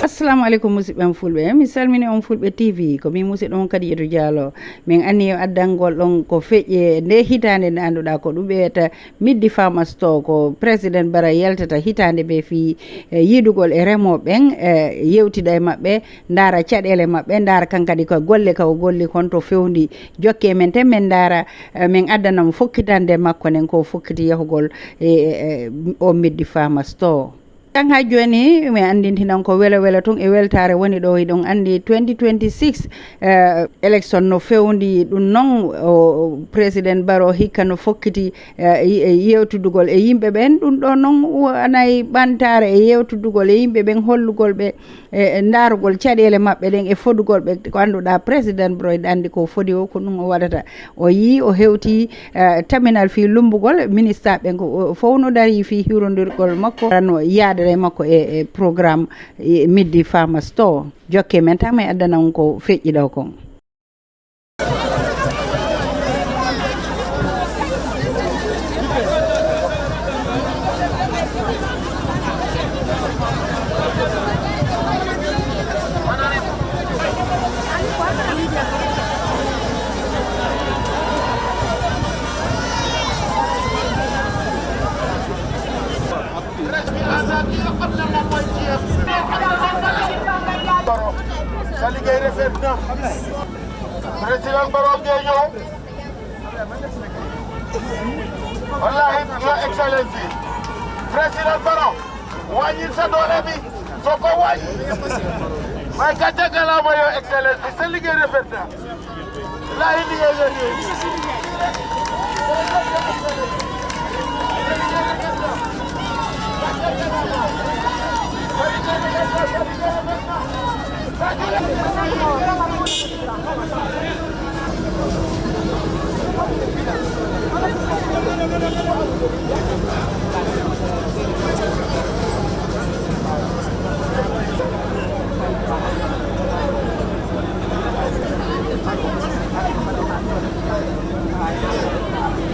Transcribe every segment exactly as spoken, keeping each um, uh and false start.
Assalamu aleykum, musidɓe am fulɓe. Mi salmini on, Fulɓe T V. Ko min musidɗo on, Kadijatou Diallo. Min anniyi addangol ɗon ko feƴƴi e nde hitaande nde annduɗaa ko ɗum wiyata Middi Farmers Store. Ko Président Barrow yaltata hitaande bee fii, eh, yiidugol e remooɓe ɓen, eh, yewtida e maɓɓe, ndaara caɗeele maɓɓe, ndaara kan kadi ko golle ka o golli kon to fewndi. Jokke men ten, men ndaara, eh, men addana mo fokkitande makko nden ko fokkiti yahugol e, e, e, o Middi Farmers Store. Kan haa jooni, mi anndintinan ko welo welo tun e weltaare woni ɗo. Hiɗon anndi twenty twenty-six, eh, election no fewndi. Ɗum non, o, o Président Barrow hikka no fokkiti, eh, yi-, e yewtidugol e yimɓe ɓen. Ɗum ɗo non wonay ɓantaare e yewtidugol e yimɓe ɓen, hollugol ɓe e, e ndaarugol caɗeele maɓɓe ɗen e fodugol ɓe. Ko annduɗaa, Président Barrow hiɗa anndi ko fodi o, ko ɗum o waɗata. O yii, o hewti, eh, terminal fii lummbugol, ministaaɓe ɓen ko, o, fow no darii fii hiwrondirgol makko, no yaadere makko e, e programme, e Middi Farmers Store. Jokke men tan, mi addana on ko feƴƴi ɗo kon. Sa liggéey rafet na. Président Barrow ngee ñëw. Wallahi, Your Excellency. Président Barrow, wàññil sa doole bi. Soo ko wàññi. Waaye gàcce ngalaama, Your Excellency. Sa liggéey rafet na. Wallahi, liggéey nga liggéey.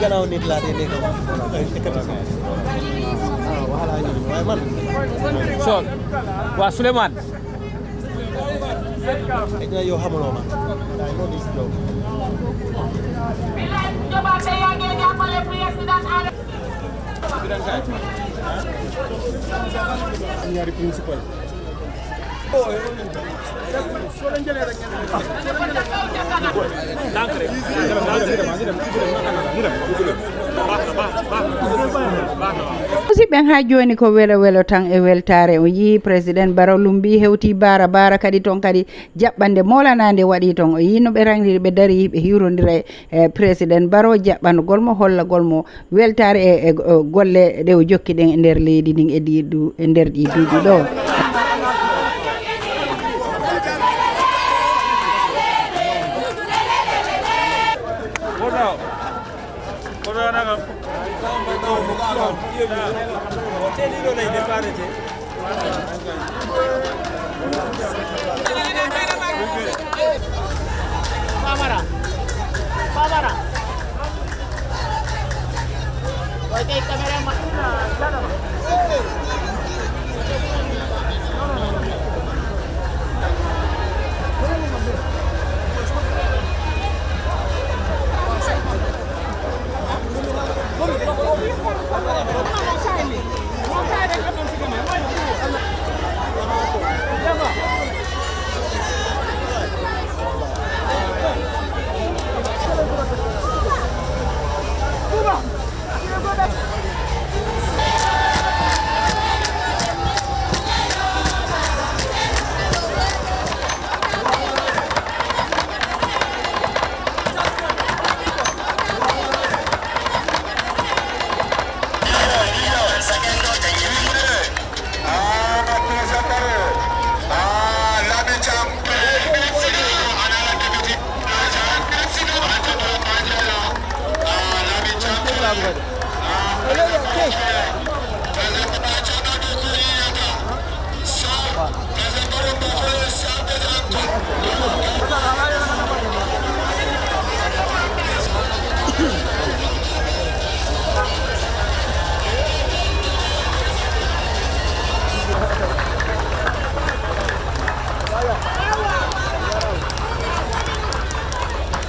Gannaaw nit laa dee dégg. Ay, ekkati sa. Ah, waxalaa ñu, waaye man. Sol. Waa Souleymane. Ejna yo xamuloo ma. I know this job. Ñaari principal. Musidɓe, haa jooni ko welo welo tan e weltaare. O yii Président Barrow lummbii, hewtii Baara, Baara kadi ton kadi jaɓɓande moolanaande waɗii ton. O yii no ɓe raŋdiri, ɓe darii, ɓe hiwrondira e, e Président Barrow, jaɓɓanogol mo, hollagol mo weltaare e, e, e golle ɗe o jokki ɗen e nder leydi ndin e ɗii du-, e nder ɗii duuɓi ɗo.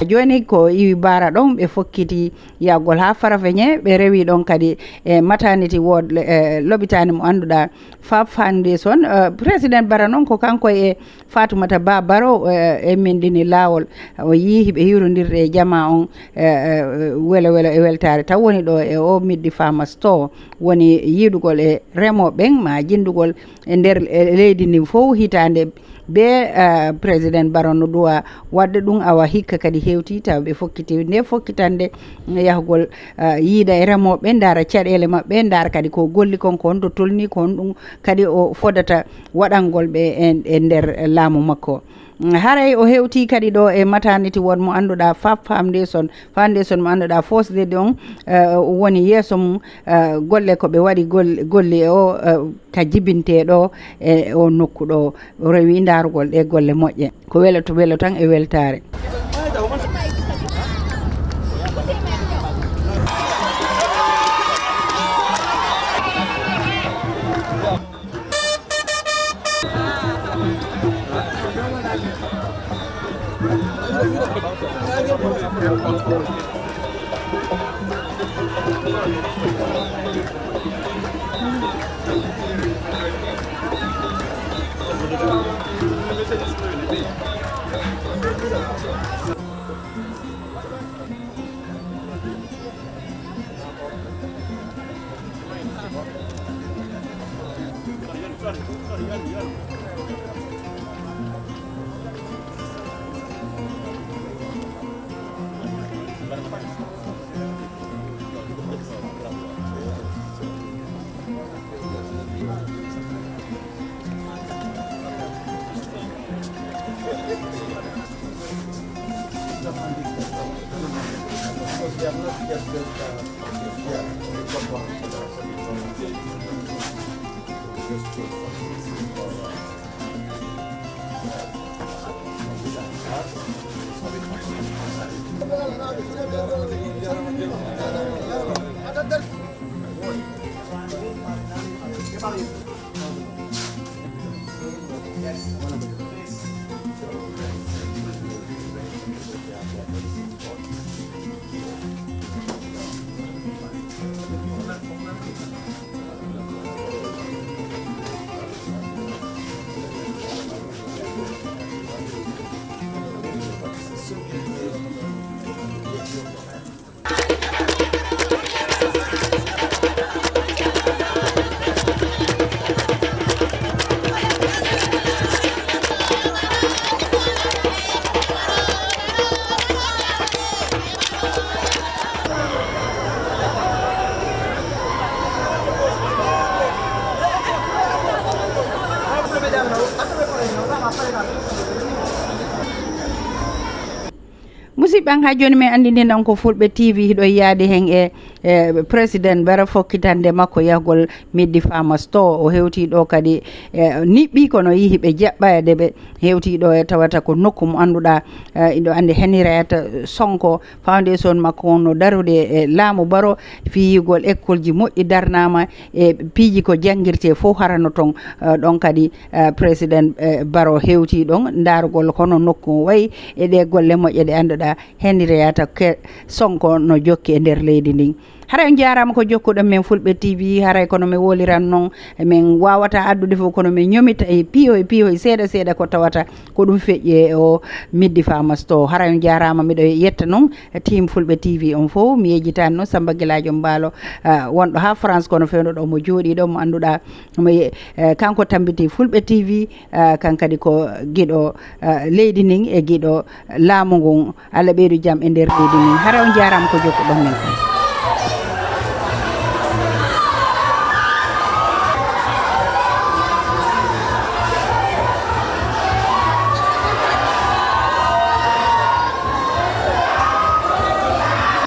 Jooni ko iwi Bara ɗon, ɓe fokkiti yahgol haa Farafeñe, ɓe rewi ɗon kadi e maternity ward, e lobitaani mo annduɗaa, Fab Foundation. Eh, Président Bara noon ko kanko e Fatoumata Ba Baro, eh, e min ɗini laawol. O yii hiɓe hiwrondirde e jamaa on, eh, eh, welo welo e weltaare taw woni ɗo e o Middi Farmers Store. Woni yiidugol e remooɓe ɓen, ma jinndugol e nder, e leydi ndin fof hitaande bee, eh, Président Baro no duwa waɗde ɗum, awa hikka kadi hewti taw ɓe fokkiti nde fokkitande yahgol, eh, yiida e remooɓe, ndaara caɗeele maɓɓe, ndaara kadi ko golli kon, ko honto tolni, ko honɗum kadi o fodata waɗangol ɓe e, e nder laamu makko. Haray o hewti kadi ɗo e maternity ward mo annduɗaa Fab Foundation, Foundation mo annduɗaa Fosdedi on, eh, woni yeeso mum, eh, golle ko ɓe waɗi gol-, golli e o, eh, ka jibintee ɗo e o nokku ɗo, o rewi ndaarugol ɗe golle moƴƴe. Ko welo to welo tan e weltaare. Musidɓe, haa jooni min anndindinan ko Fulɓe T V hiɗo yaadi heen e, e Président Bara fokkitande makko yahgol Middi Farmers Store. O hewti ɗo kadi, e, niɓɓi kono yihi ɓe jaɓɓaade ɓe. Hewti ɗo e tawata ko nokku mo annduɗaa, e, iɗo anndi Henrietta Sonko Foundation makko on no darude e laamu Baro fiyigol ekkolji moƴƴi darnaama e piiji ko janngirte fof harano toon. E, ɗon kadi, e, Président, e, Baro hewti ɗon ndaarugol hono nokku o wayi e ɗe golle moƴƴe ɗe annduɗaa Henrietta Ke-, Sonko no jokki e nder leydi ndin. Haray on jaaraama ko jokkuɗon men Fulɓe T V, haray kono mi woliran noon, min waawata addude fof kono min ñomita e piihoy piihoy seeɗa seeɗa ko tawata ko ɗum feƴƴi e o Middi Farmers Store. Haray on jaaraama, miɗo yetta noon team Fulɓe T V on fof, mi yejjitaani noon Samba Gelaajo Mbaalo, ah, wonɗo haa France kono fewndo ɗo mo jooɗii ɗo mo annduɗaa mo ye-, eh, kanko tambiti Fulɓe T V, ah, kan kadi ko giɗo, ah, leydi ndin e giɗo laamu ngun. Allah ɓeydu jam e nder leydi ndin. Haray on jaaraama ko jokkuɗon men kon.